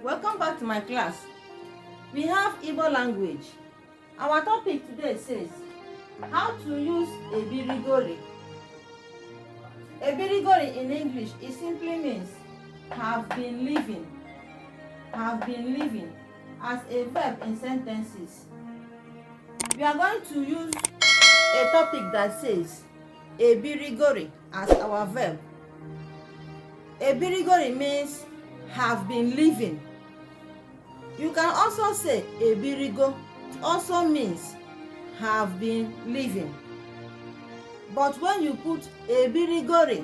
Welcome back to my class. We have Igbo language. Our topic today says how to use Ebirigori. Ebirigori in English, it simply means have been living. Have been living as a verb in sentences. We are going to use a topic that says Ebirigori as our verb. Ebirigori means have been living. You can also say ebirigo. It also means have been living. But when you put ebirigori,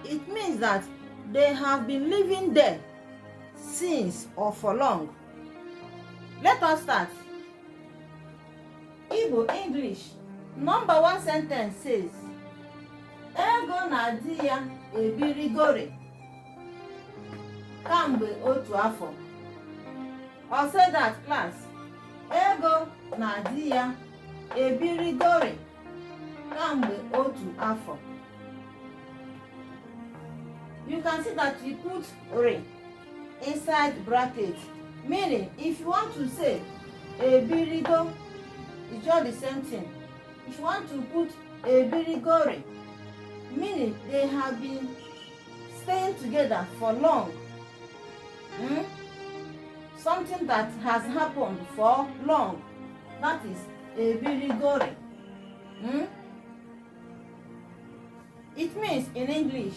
it means that they have been living there since or for long. Let us start. Igbo English number one sentence says, Ego na di ya ebirigori kamgbe otu afọ. Or say that, class. Ego na di ya ebirigori kamgbe otu afọ. You can see that we put "ri" inside bracket, meaning if you want to say ebirigo, it's just the same thing. If you want to put ebirigori, meaning they have been staying together for long. Something that has happened for long. That is ebirigori. It means in English,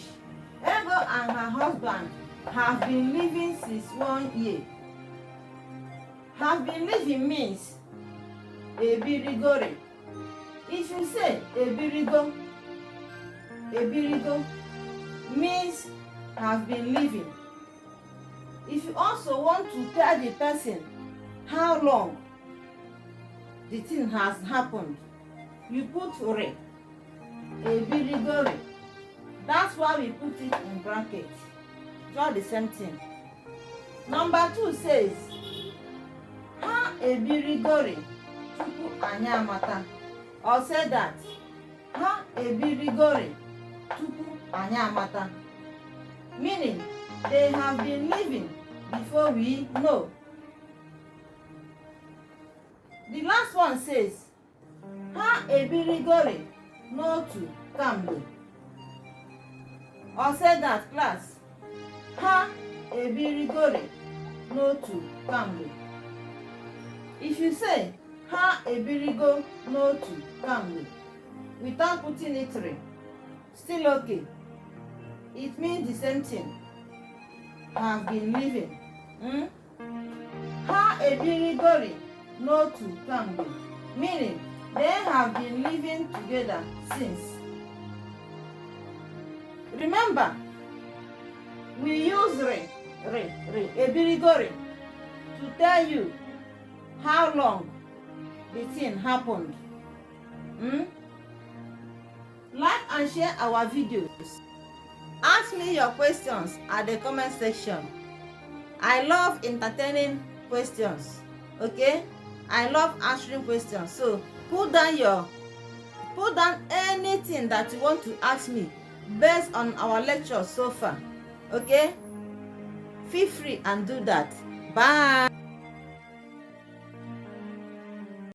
Ego and her husband have been living since one year. Have been living means ebirigori. If you say ebirigo, ebirigo means have been living. If you also want to tell the person how long the thing has happened, you put "ri", ebirigori. That's why we put it in bracket. Just the same thing. Number two says, ha ebirigori tupu anyị amata. Or say that, ha ebirigori tupu anyị amata. Meaning, they have been living before we know. The last one says, ha ebirigori n'otu kamgbe. Or say that, class. Ha ebirigori n'otu kamgbe. If you say ha ebirigo n'otu kamgbe without putting it "ri", still okay. It means the same thing. Have been living. Ha ebirigori n'otu kamgbe, meaning they have been living together since. Remember, we use "ri", "ri", "ri", ebirigori to tell you how long the thing happened. Like and share our videos. Ask me your questions at the comment section. I love entertaining questions. Okay? I love answering questions. So put down anything that you want to ask me based on our lecture so far. Okay? Feel free and do that. Bye.